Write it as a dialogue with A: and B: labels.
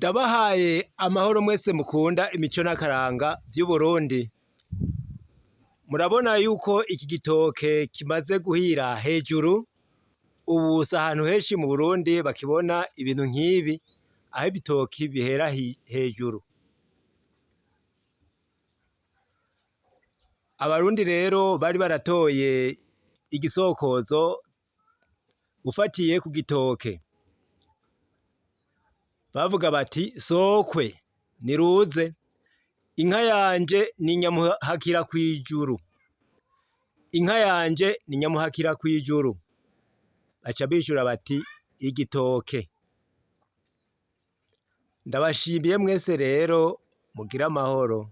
A: Ndabahaye amahoro mwese mukunda imico n'akaranga vy'Uburundi. Murabona yuko iki gitoke kimaze guhira hejuru, ubu si ahantu henshi mu Burundi bakibona ibintu nkibi, aho ibitoki bihera hejuru. Abarundi rero bari baratoye igisokozo ufatiye ku gitoke. Bavuga bati sokwe niruze inka yanje ni nyamuhakira kw'ijuru, inka yanje ni nyamuhakira kw'ijuru. Baca bishura bati igitoke. Ndabashimiye mwese rero mugire amahoro.